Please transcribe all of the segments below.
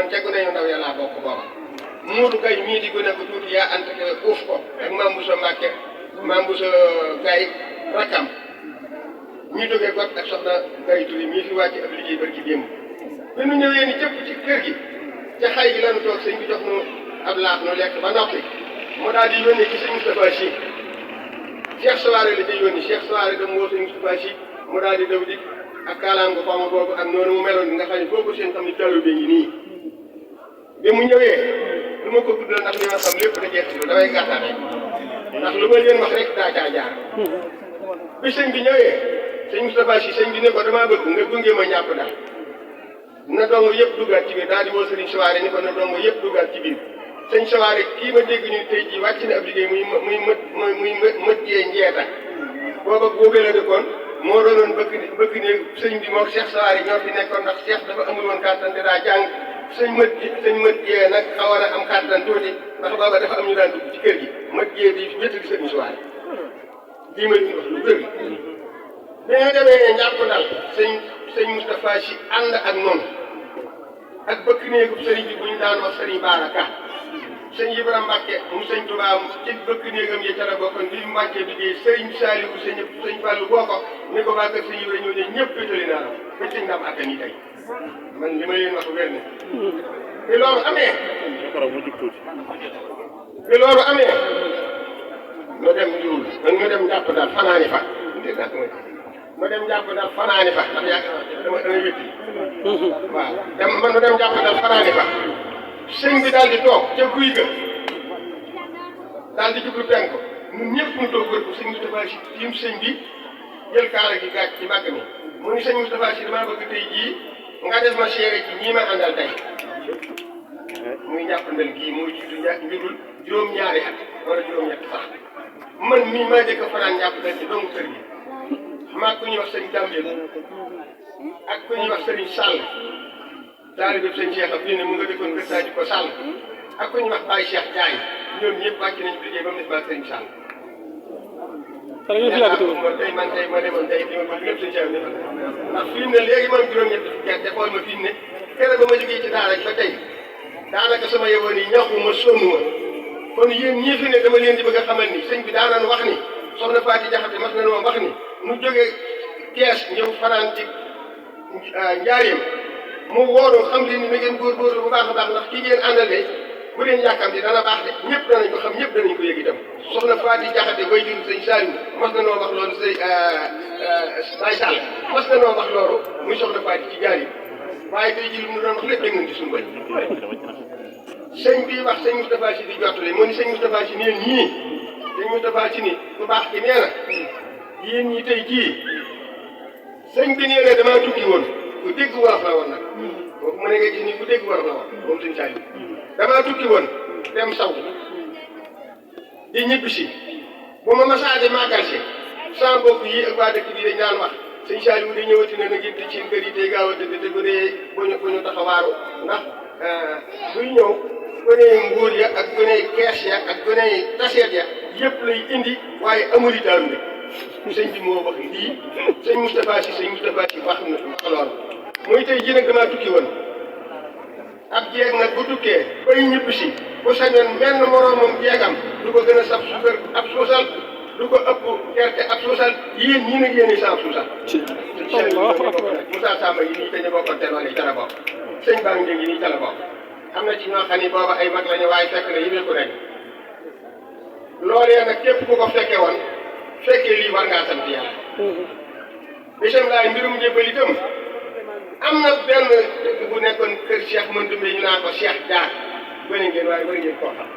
man ca gune yu ndaw ya laa bokk booba Muudu Gay mii di gune ko tuuti yaa ant ke uuf ko ak Maam Busa Mbàkke Maam Busa Gay rakkam ñu jógee got ak soxna Gay Turi mii fi wàcc ab liggéey bari ci démb bi nu ñëwee ni cëpp ci kër gi ca xay gi lanu toog sëñ bi jox nu ab laax nu lekk ba noppi mu daal di yónnee ci sëñ Moustapha Sy Cheikh Sawaare la ca yónni Cheikh Sawaare dem woo sëñ Moustapha Sy mu daal di daw dik ak kaalaam nga xawma boobu ak noonu mu meloon nga xam ne foo ko seen xam ni talu bi ngi nii bi mu ñëwee lu ma ko guddal ndax li ma xam lépp da jeex si damay gàttal rek ndax lu ma leen wax rek daa caa jaar bi sëñ bi ñëwee sëñ Moustapha Sy sëñ bi ne ko damaa bëgg nga gunge ma ñàpp daal na dong yëpp duggaat ci biir daal di woo sëriñ Sawaare ni ko na dong yëpp duggaat ci biir sëñ Sawaare kii ma dégg ñu tey jii wàcc na ab liggéey muy mët jee njeeta booba góobee la dëkkoon moo doonoon bëgg ne sëñ bi moom Cheikh Sawaare ñoo fi nekkoon ndax Cheikh dafa amul woon kàttan te daa jàng sëñ mët jee nag xawoon a am kàttan tuuti ndax booba dafa am ñu daan dugg ci kër gi mët jee di wéttali sëriñ Sawaare lii ma wax lu wér bi ñu demee njàpp dal sëñ Moustapha Sy ànd ak noonu ak bëkk néegu sëriñ bi bu ñu daan wax sëriñ Baara Ka sëñ Ibrahima Mbacke mu sëñ Touba ci bëkk néegam yi ca la bokkoon bi mu wàccee liggéey sëriñ Saliou sëñ Fallou boo ko ni ko waa kër sëñ Ibrahima ñëw ne ñëpp wétali naa la ba sëñ Ndam ak nii tey man li ma leen wax wér na bi loolu amee ma dem Ndioul man ma dem jàpp daal fanaani fa ma dem jàpp daal fanaani fa ndax yaakaar dama wétti waaw man ma dem jàpp daal fanaani fa sëñ bi daal di toog ca guy ga daal di jublu penku ñun ñëpp mu toog wër ko sëñ Moustapha Sy tiim sëñ bi jël kaala gi gàcc ci mbàgg mi mu ni sëñ Moustapha Sy damaa bëgg tey jii nga def ma seere ci ñii ma àndal tey muy jàppandal kii muy jiitu njurul juróom-ñaari at wala juróom-ñett sax man mii maa jëkk a fanaan jàppandal ci doomu kër gi maa ku ñuy wax sëñ Dambel ak ku ñuy wax sëriñ Sall taalibe sëñ Cheikh fii ne mu nga dëkkoon kër Sadio ko Sall ak ku ñuy wax Baye Cheikh Diagne ñoom ñëpp wàcc nañu liggéey ba mu des ba sëriñ Sall. tey man tey ma demoon tey fi ma bëgg lépp sëñ Cheikh defal ndax fi mu ne léegi man juróom-ñett gerte xool ma fi mu ne keroog ba ma jógee ci daara ba tey daanaka sama yewoon yi ñaxuma sonnuma kon yéen ñii fi ne dama leen di bëgg a xamal ni sëñ bi daanaan wax ni soxna Faati Jaxate mas na wax ni mu jógee Kees ñëw fanaan ci Njaaréem mu wóoroo xam leen ni na ngeen góorgóorlu bu baax a baax ndax kii ngeen àndal de bu leen yàkkamti dana baax de ñëpp danañ ko xam ñëpp danañ ko yëg itam soxna Faati Jaxate way jur sëñ Saliou mas na noo wax loolu sëñ Baye Sall mas na noo wax loolu muy soxna Faati ci Njaaréem waaye tey jii lu mu doon wax lépp dégg nañ ci suñu bëri sëñ bi wax sëñ Moustapha Sy di jottali moo ni sëñ Moustapha Sy neen ñii sëñ Moustapha Sy ni ku baax ki nee na yéen ñi tey jii sëñ bi nee na damaa tukki woon ku dégg wolof la woon nag boobu mu ne nga gis ni ku dégg wolof la woon moom sëñ Saliou damaa tukki woon dem saw di ñibbi si bu ma masaade màggal si sama mbokk yi ak waa dëkk bi dañ daan wax sëñ Saliou di ñëwati na nag it ci kër yi tey gaaw a tëdd te bu dee bu ñu taxawaaru ndax buy ñëw gone nguur ya ak gone kees ya ak gone taseet ya yëpp lay indi waaye amul itam ne sëñ bi moo wax lii sëñ Moustapha Sy wax na lool muy tey jii nag damaa tukki woon ab jeeg nag bu tukkee bay ñibbi si bu sañoon benn moroomam jeegam du ko gën a saf suukar ab suusal du ko ëpp gerte ab suusal yéen ñii nag yéen sa ab suusal Moussa Samba yi nii te ñu bokkoon te loolu yi ca la bokk sëñ Ba Ndié yi nii ca la bokk am na ci ñoo xam ni booba ay mag lañu waaye fekk na yëmeeku nañ loolee nag képp ku ko fekke woon fekkee lii war ngaa sant yàlla bisimilah mbirum njëbbal itam am na benn dëkk bu nekkoon kër Cheikh Mandoumbe ñu naan ko Cheikh Diak bëri ngeen waaye bëri ngeen koo xam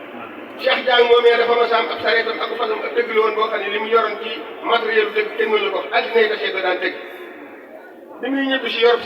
Cheikh Diak moomee dafa ma saam ab sareetam ak fasam ak dëgg la woon boo xam ne li mu yoroon ci matériel dëgg kenn mënu la ko addina yi tasee ko daan dëgg bi muy ñëpp si yor